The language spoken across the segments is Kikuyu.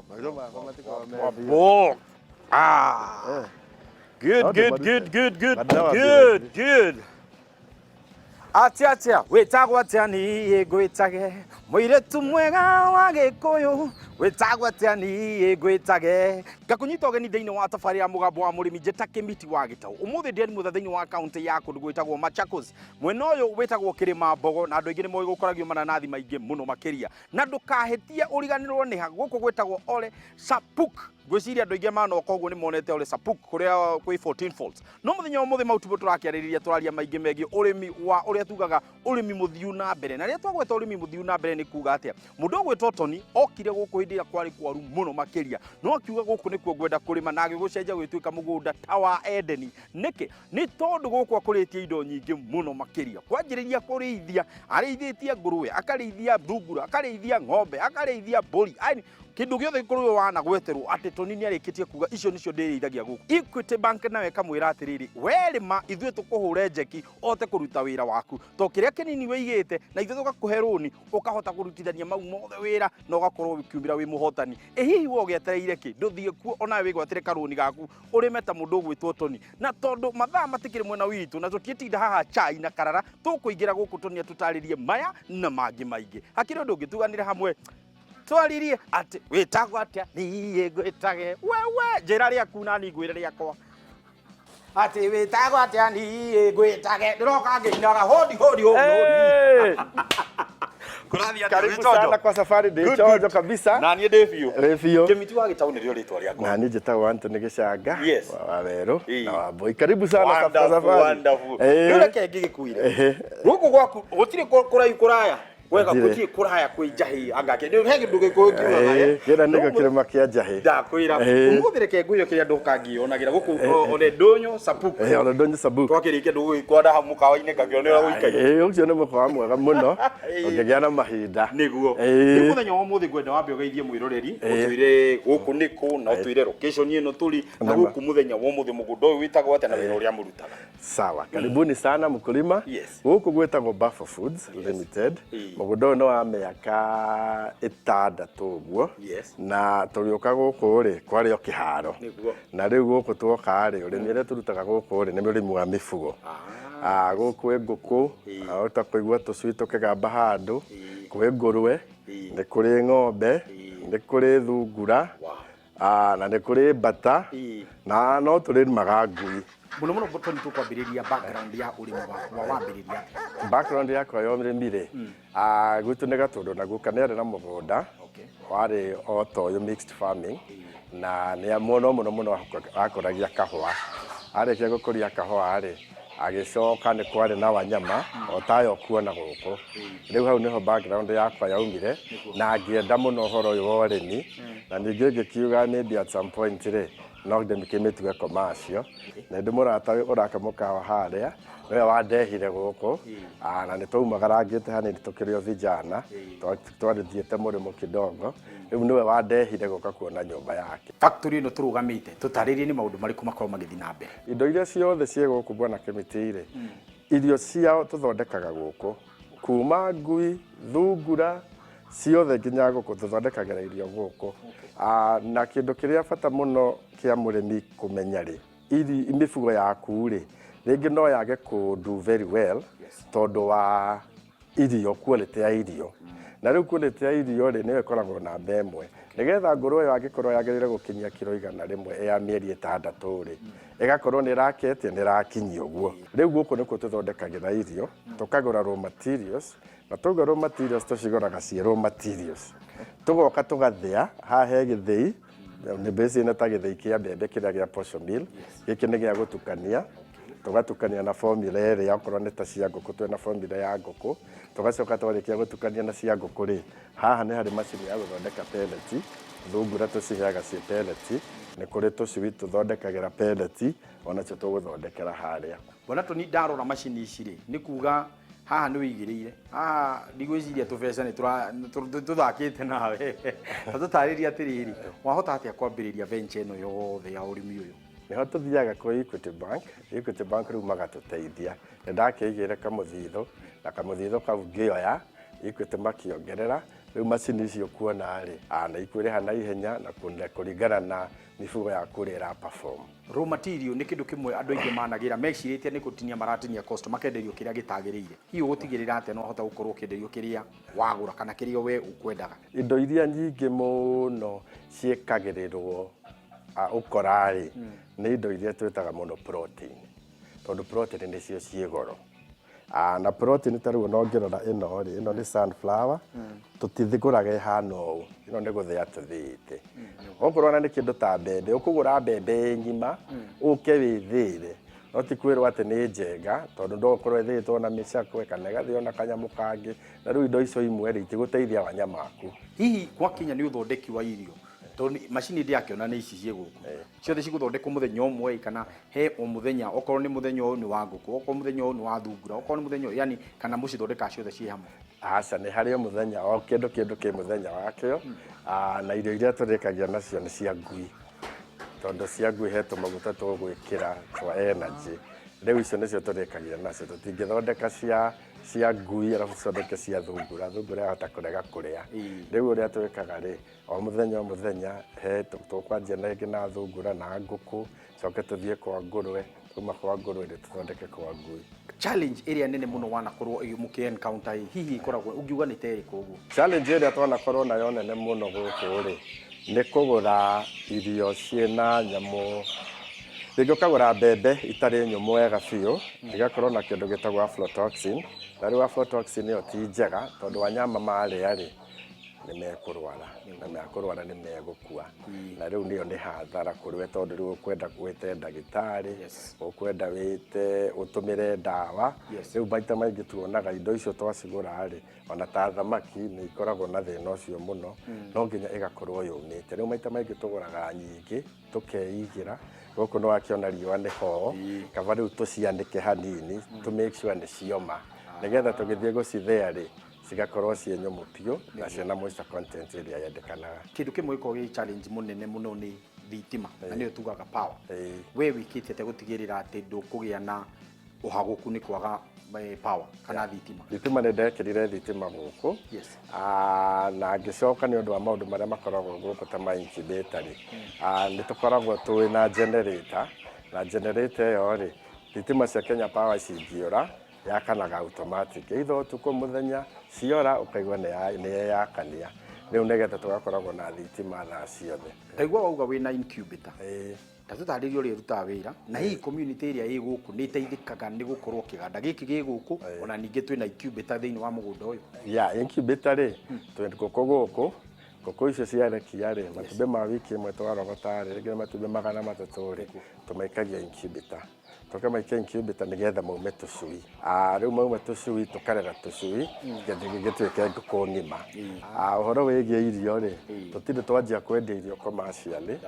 Maitho makwa matikoragwo me biũ. Bo. Ah. Eh. Good, No good, ndĩmarute. good, good, good, But now I'll be good, like good. Atia atia, wĩtagwo atĩa niĩ ngwĩtage mũirĩtu mwega wa Gĩkũyũ, wĩtagwo atĩa niĩ ngwĩtage. Ngakũnyita ũgeni thĩinĩ wa tabarĩra ya Mũgambo wa Mũrĩmi, njĩta Kĩmiti wa Gĩtaũ. Ũmũthĩ ndĩ Mũtha thĩinĩ wa kaũntĩ ya kũndũ gwĩtagwo Machakos, mwena ũyũ wĩtagwo Kĩrĩma Mbogo, na andũ aingĩ nĩ moĩ gũkoragio mananathi maingĩ mũno makĩria. Na ndũkahĩtie ũriganĩrwo nĩ ha, gũkũ gwĩtagwo Ole Sapuk. Ngwĩciria andũ aingĩ manoka ũguo nĩ monete Ole Sapuk kũrĩa kwĩ 14 Falls. No mũthenya wa ũmũthĩ mau tiguo tũrakĩarĩrĩria, tũraria maingĩ megiĩ ũrĩmi wa ũrĩa tugaga ũrĩmi mũthiu na mbere. Na rĩrĩa twagweta ũrĩmi mũthiu na mbere nĩ kuga atĩa? Mũndũ ũgwĩtwo Tony okire gũkũ hĩndĩ ĩrĩa kwarĩ kwaru mũno makĩria, no akiuga gũkũ nĩkuo ngwenda kũrĩma, na agĩgũcenjia gũgĩtuĩka mũgũnda ta wa Edeni. Nĩkĩ? Nĩ tondũ gũkũ akũrĩtie indo nyingĩ mũno makĩria. Kwanjĩrĩria kũrĩithia, arĩithĩtie ngũrũwe, akarĩithia thungura, akarĩithia ng'ombe, akarĩithia mbũri, yani kĩndũ gĩothe gĩkũrũwe wanagweterwo atĩ Tony nĩ arĩkĩtie kuga icio nĩcio ndĩrĩithagia gũkũ. Equity Bank nayo ĩkamwĩra atĩrĩrĩ, we rĩma ithuĩ tũkũhũre njeki ũhote kũruta wĩra waku, to kĩrĩa kĩnini wĩigĩte na ithuĩ tũgakũhe rũni ũkahota kũrutithania mau mothe wĩra na ũgakorwo ũkiumĩra wĩ mũhotani. Ĩ hihi we ũgĩetereire kĩ? Ndũthiĩ kuo onawe wĩgwatĩre karũni gaku ũrĩme ta mũndũ ũgwĩtwo Tony. Na tondũ mathaa matikĩrĩ mwena witũ na tũtiĩtinda haha chai na karara, tũkũingĩra gũkũ Tony atũtarĩrie maya na mangĩ maingĩ. Hakĩrĩ ũndũ ũngĩ, tuganĩre hamwe twaririe atĩ wĩtagwo atĩa niĩ ngwĩtage wewe, njĩra rĩaku na niĩ ngwĩre rĩakwa atĩ wĩtagwo atĩa niĩ ngwĩtage. Ndĩroka ngĩinaga hodi hodi hodi hodi. Kũrathiĩ atĩa? Karibu Wĩ chonjo? sana kwa safari, ndĩ Good, chonjo good. kabisa. Na niĩ ndĩ biũ. Ndĩ biũ. Kĩmiti wa Gĩtaũ nĩrĩo rĩtwa rĩakwa. Na niĩ njĩtagwo Anthony Gĩcanga Yes. wa Werũ Ĩĩ. na wa Mbũi. Karibu sana kwa Wonderful, safari. wonderful. Ĩĩ. Rĩu reke ngĩgĩkuire. Ehe. Gũkũ gwaku gũtirĩ kũraihu kũraya. Wega Gũtirĩ. gũtirĩ kũraya kwĩ njahĩ angake. Nĩ he kĩndũ gĩkũyũ kiugaga. Ĩĩ, kĩrĩa nĩkĩo kĩrĩma kĩa njahĩ. Ndakwĩra. Ĩĩ. Ũmũthĩ reke ngwĩre kĩrĩa ndoka ngĩonagĩra gũkũ Ole Ndũnyũ Sapuk. Ĩĩ, Ole Ndũnyũ Sabuk. Twakĩrĩkia ndũgũgĩkwanda hau mũkawa-inĩ ngakĩona ũrĩa gũikaire. Ĩĩ, ũcio nĩ mũkawa mwega mũno Ĩĩ. ũngĩgĩa na mahinda. Nĩguo. Ĩĩ. Rĩu mũthenya wa ũmũthĩ ngwenda wambe ũgeithie mwĩroreri, Ĩĩ. ũtwĩre gũkũ nĩkũ na ũtwĩre location ĩno tũrĩ na Nĩma. gũkũ mũthenya wa ũmũthĩ mũgũnda ũyũ wĩtagwo atĩa na wĩra ũrĩa mũrutaga. Sawa, karibuni sana mkulima. Yes. Gũkũ gwĩtagwo Buffer Foods Limited. Ĩĩ. Mũgũnda ũyũ nĩ wa mĩaka 6 ũguo. Yes. Na tũgĩũka gũkũ rĩ, kwarĩ o kĩharo. Nĩguo. Na rĩu gũkũ tuoka rĩ, ũrĩmi ũrĩa tũrutaga gũkũ rĩ, nĩ ũrĩmi wa mĩfugo. Ah, gũkũ kwĩ ngũkũ, Ĩĩ. ahota kũigua tũcui tũkĩgamba handũ, Ĩĩ. kwĩ ngũrwe, Ĩĩ. nĩ kũrĩ ng'ombe, Ĩĩ. nĩ kũrĩ thungura, Wow. ah, na nĩ kũrĩ mbata, Ĩĩ. na no tũrĩmaga ngui. Mũno mũno Tony tũkwambĩrĩria background ya ũrĩmi waku wa wambĩrĩria atĩa? Background yakwa ya ũrĩmi rĩ, ah, gwitũ nĩ Gatũndũ na guka nĩ arĩ na mũgũnda Okay. warĩ o ta ũyũ mixed farming, na nĩ mũno mũno mũno akũragia kahũa. Arĩkia gũkũria kahũa rĩ, agĩcoka nĩ kwarĩ na wanyama o ta aya ũkuona gũkũ. Rĩu hau nĩho background yakwa yaumire na ngĩenda mũno ũhoro ũyũ wa ũrĩmi, na ningĩ ngĩkiuga maybe at some point rĩ, no ndĩkĩmĩtue commercial. Na ndĩ mũrata ũraka mũkawa harĩa, nĩwe wandehire gũkũ, ah, na nĩ twaumagarangĩte hanini tũkĩrĩ o vijana, twarĩthiĩte mũrĩmo kidogo, rĩu nĩwe wandehire gũka kuona nyũmba yake. Factory ĩno tũrũgamĩte, tũtarĩrie nĩ maũndũ marĩkũ makoragwo magĩthiĩ na mbere. Indo iria ciothe ciĩ gũkũ Bwana Kĩmiti rĩ, irio ciao tũthondekaga gũkũ, kuma ngui, thungura, ciothe nginya ngũkũ tũthondekagĩra irio gũkũ. Ah, na kĩndũ kĩrĩa bata mũno kĩa mũrĩmi kũmenya rĩ, mĩfugo yaku rĩ, rĩngĩ no yage kũ do very well tondũ wa irio, quality ya irio. Na rĩu quality ya irio rĩ, nĩyo ĩkoragwo namba ĩmwe. Nĩgetha ngũrũwe ĩyo angĩkorwo yagĩrĩire gũkinyia kiro 100 ya mĩeri 6 rĩ, ĩgakorwo nĩ ĩraketie, nĩ ĩrakinyia ũguo. Rĩu gũkũ nĩkuo tũthondekagĩra irio, tũkagũra raw materials, na twauga raw materials tũcigũraga ciĩ raw materials. Tũgoka tũgathĩa, haha he gĩthĩi, nĩ basically nĩ ta gĩthĩi kĩa mbembe kĩrĩa gĩa posho mill, gĩkĩ nĩ gĩa gũtukania, tũgatukania na formula ĩrĩa okorwo nĩ ta cia ngũkũ twĩna formula ya ngũkũ, tũgacoka twarĩkia gũtukania na cia ngũkũ rĩ, haha nĩ harĩ macini ya gũthondeka pellet, thungura tũciheaga ciĩ pellet, nĩ kũrĩ tũcui tũthondekagĩra pellet, onacio tũgũthondekera harĩa. Bwana Tony, ndarora macini ici rĩ, nĩ kuga haha nĩ wĩigĩrĩire, haha ndigwĩciria tũbeca nĩ tũthakĩte nawe. Ta tũtarĩrie atĩrĩrĩ, wahota atĩa kwambĩrĩria venture ĩno yothe ya ũrĩmi ũyũ? Nĩho tũthiaga kwĩ Equity Bank, Equity Bank rĩu magatũteithia. Nĩ ndakĩigĩire kamũthithũ, na kamũthithũ kau ngĩoya, Equity makĩongerera, Rĩu macini icio kuona rĩ, nĩ ikwĩrĩha na ihenya na kũringana na mifugo yaku ũrĩa ĩra perform. Raw material nĩ kĩndũ kĩmwe andũ aingĩ managĩra mecirĩtie nĩ gũtinia maratinia cost, makenderio kĩrĩa gĩtagĩrĩire. Hihi ũgũtigĩrĩra atĩa no ũhote gũkorwo ũkĩenderio kĩrĩa wagũra kana kĩrĩa we ũkwendaga? Indo iria nyingĩ mũno ciĩkagĩrĩrwo ũkora rĩ, nĩ indo iria twĩtaga mũno protein, tondũ protein nĩcio ciĩ goro. Na protein ta rĩu ona ũngĩrora ĩno rĩ, ĩno nĩ sunflower, tũtithigũraga ĩhana ũũ, ĩno nĩ gũthĩa tũthĩĩte. Okorwo ona nĩ kĩndũ ta mbembe, ũkũgũra mbembe ĩ ng'ima, ũke wĩthĩĩre, no ti kwĩrwo atĩ nĩ njenga, tondũ no ũkorwo ĩthĩĩtwo na mĩcakwe kana ĩgathĩo na kanyamũ kangĩ, na rĩu indo icio imwe rĩ, itigũteithia wanyama aku. Hihi gwakinya nĩ ũthondeki wa irio, tondũ macini ndĩrakĩona nĩ ici ciĩ gũkũ, ciothe cigũthondekwo mũthenya ũmwe kana he o mũthenya, okorwo nĩ mũthenya ũyũ nĩ wa ngũkũ, okorwo mũthenya ũyũ nĩ wa thungura, okorwo nĩ mũthenya ũyũ, yani kana mũcithondekaga ciothe ciĩ hamwe? Aca, nĩ harĩ o mũthenya, o kĩndũ kĩndũ kĩ mũthenya wakĩo, na irio iria tũrĩkagia nacio nĩ cia ngui, tondũ cia ngui he tũmaguta tũgwĩkĩra twa energy, rĩu icio nĩcio tũrĩkagia nacio, tũtingĩthondeka cia ngui arabu tũthondeke cia thungura, thungura yahota kũrega kũrĩa. Rĩu ũrĩa twĩkaga rĩ, o mũthenya o mũthenya he tũkwanjia na ĩngĩ na thungura na ngũkũ, coke tũthiĩ kwa ngũrwe, tuma kwa ngũrwe rĩ tũthondeke kwa ngui. Challenge ĩrĩa nene mũno wanakorwo mũkĩ encounter ĩ, hihi ĩkoragwo ũngiuga nĩ ta ĩrĩkũ ũguo? Challenge ĩrĩa twanakorwo nayo nene mũno gũkũ rĩ, nĩ kũgũra irio ciĩna nyamũ, rĩngĩ ũkagũra mbembe itarĩ nyũmũ wega biũ, igakorwo na kĩndũ gĩtagwo aflatoxin, na rĩu aflatoxin ĩyo ti njega tondũ wanyama marĩa rĩ, nĩ mekũrwara, na mekũrwara nĩ megũkua, na rĩu nĩyo nĩ hathara kũrĩ we, tondũ rĩu ũkwenda wĩte ndagĩtarĩ, ũkwenda wĩte ũtũmĩre ndawa. Rĩu maita maingĩ tuonaga indo icio twacigũra rĩ, ona ta thamaki nĩ ikoragwo na thĩna ũcio mũno, no nginya ĩgakorwo yũmĩte. Rĩu maita maingĩ tũgũraga nyingĩ tũkeigĩra gũkũ, nĩ wakĩona riũa nĩ hoo, kaba rĩu tũcianĩke hanini to make sure nĩ cioma, nĩgetha tũgĩthiĩ gũcithĩa rĩ, cigakorwo ciĩ nyũmũ biũ na ciĩna moisture content ĩrĩa yendekanaga. Kĩndũ kĩmwe gĩkoragwo gĩ challenge mũnene mũno nĩ thitima, na nĩyo tugaga power. We wĩkĩte atĩa gũtigĩrĩra atĩ ndũkũgĩa na ũhagũku nĩ kwaga power kana thitima? Thitima nĩ ndekĩrire thitima gũkũ, na ngĩcoka nĩ ũndũ wa maũndũ marĩa makoragwo gũkũ ta ma incubator rĩ, nĩ tũkoragwo twĩ na generator, na generator ĩyo rĩ, thitima cia Kenya Power cingĩũra, yakanaga automatic, either ũtukũ mũthenya, ciora ũkaigua nĩ yeyakania. Rĩu nĩgetha tũgakoragwo na thitima thaa ciothe. Ndaigua wauga wĩna incubator. Ta tũtarĩrie ũrĩa ĩrutaga wĩra, na hihi community ĩrĩa ĩ gũkũ nĩ ĩteithĩkaga nĩ gũkorwo kĩganda gĩkĩ gĩ gũkũ, ona ningĩ twĩna incubator thĩinĩ wa mũgũnda ũyũ? Ya incubator rĩ, twĩ ngũkũ gũkũ, ngũkũ icio ciarekia rĩ, matumbĩ ma wiki ĩmwe twarogota rĩ, rĩngĩ nĩ matumbĩ 300 rĩ, tũmaikagia incubator, tũkamaikia incubator nĩgetha maume tũcui. Rĩu mauma tũcui tũkarera tũcui nginya gĩtuĩke ngũkũ ng'ima. Ũhoro wĩgiĩ irio rĩ, tũtirĩ twanjia kwendia irio commercially,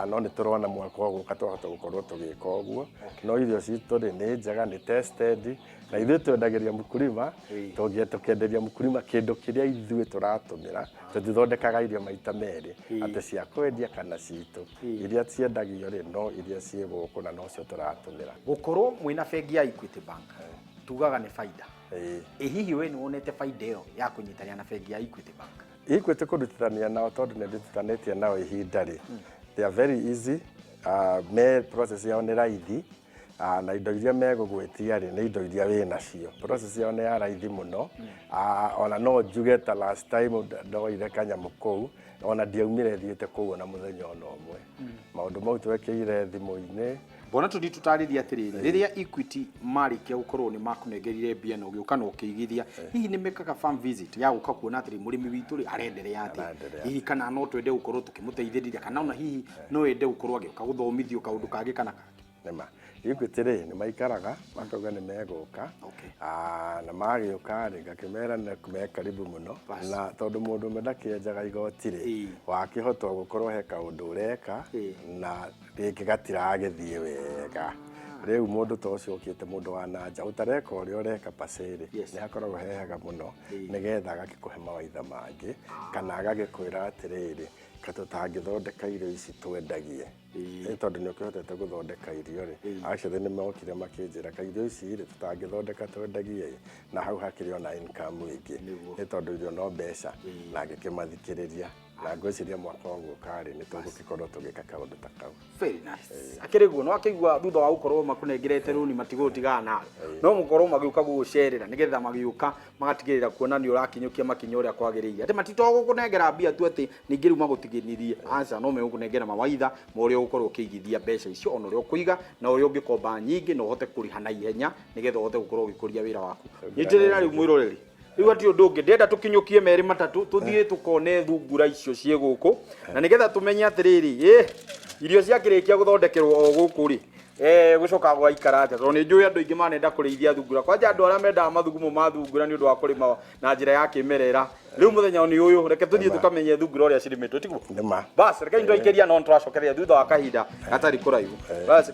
no nĩ tũrona mwaka ũgũka twahota gũkorwo tũgĩka ũguo, no irio citũ rĩ nĩ njega, nĩ tested, na ithuĩ twendagĩria mkulima, tũkenderia mkulima kĩndũ kĩrĩa ithuĩ tũratũmĩra, tũtithondekaga irio maita merĩ atĩ cia kwendia kana citũ, iria ciendagio rĩ no iria ciĩ gũkũ na nocio tũratũmĩra. Gũkorwo mwĩna bengi ya Equity Bank tugaga nĩ baida. Ĩ hihi we nĩ wonete baida ĩyo ya kũnyitanĩra na bengi ya Equity Bank? Equity kũrutithania nao, tondũ nĩ ndutithanĩtie nao ihinda rĩ, they are very easy, me process yao nĩ raithi, na indo iria megũgwĩtia rĩ nĩ indo iria wĩ nacio, process yao nĩ ya raithi mũno. Ona no njuge ta last time ndoire kanyamũ kũu, ona ndiaumire thiĩte kũu ona mũthenya ona ũmwe, maũndũ mau twekĩire thimũ-inĩ. Mbona tũthiĩ tũtarĩrie atĩrĩrĩ, rĩrĩa Equity marĩkia gũkorwo nĩ makũnengerire mbia na ũgĩũka na ũkĩigithia, hihi nĩ mekaga farm visit ya gũka kuona atĩrĩ, mũrĩmi witũ rĩ arenderea atĩa, Arenderea. hihi kana no twende gũkorwo tũkĩmũteithĩrĩria, kana ona hihi no ende gũkorwo agĩũka gũthomithio kaũndũ kangĩ kana kangĩ? Nĩma Equity rĩ nĩ maikaraga makauga nĩ megũka. Na magĩũka rĩ, ngakĩmera nĩ me karibu mũno, na tondũ mũndũ ũmwe ndakĩenjaga igoti rĩ, wakĩhota gũkorwo he kaũndũ ũreka na rĩngĩ gatiragĩthiĩ wega, rĩu mũndũ ta ũcio ũkĩte, mũndũ wa nanja ũtareka ũrĩa ũreka pacĩ rĩ, nĩ hakoragwo he hega mũno, nĩgetha agakĩkũhe mawaitha mangĩ kana agagĩkwĩra atĩrĩrĩ, Ka tũtangĩthondeka irio ici twendagie? Ĩ tondũ nĩ ũkĩhotete gũthondeka irio rĩ, actually nĩ mokire makĩnjĩra ka irio ici rĩ tũtangĩthondeka twendagie ĩ, na hau hakĩrĩ ona income ĩngĩ, nĩ tondũ irio no mbeca, na ngĩkĩmathikĩrĩria na ngwĩciria mwaka ũgũka rĩ nĩ tũgũgĩkorwo tũgĩka kaũndũ ta kau. Very nice. Akĩrĩ guo no akĩigua thutha wa gũkorwo makũnengerete rũni matigũtigana nawe, no gũkorwo magĩũka gũgũcerera nĩgetha magĩũka magatigĩrĩra kuona nĩ ũrakinyũkia makinya ũrĩa kwagĩrĩire, atĩ matito gũkũnengera mbia tu atĩ ningĩ rĩu magũtigĩnirie, aca, no megũkũnengera mawaitha ma ũrĩa ũgũkorwo ũkĩigithia mbeca icio, ona ũrĩa ũkũiga na ũrĩa ũngĩkomba nyingĩ na ũhote kũrĩha na ihenya nĩgetha ũhote gũkorwo ũgĩkũria wĩra waku. Nyitĩrĩra rĩu mwĩroreri, rĩu hatirĩ ũndũ ũngĩ, ndĩrenda tũkinyũkie merĩ matatũ tũthiĩ tũkone thungura icio ciĩ gũkũ, na nĩgetha tũmenye atĩrĩrĩ, ĩ irio ciakĩrĩkia gũthondekerwo o gũkũ rĩ, gũcoka gũgaikara atĩa, tondũ nĩ njũĩ andũ aingĩ manenda kũrĩithia thungura, kwanja andũ arĩa mendaga mathugumo ma thungura nĩ ũndũ wa kũrĩma na njĩra ya kĩmerera. Rĩu mũthenya nĩ ũyũ, reke tũthiĩ tũkamenye thungura ũrĩa cirĩmĩtwo, tiguo? Nĩ ma. Bas, reke nitwaikĩria no nĩtũracokereria thutha wa kahinda gatarĩ kũraihu. Bas.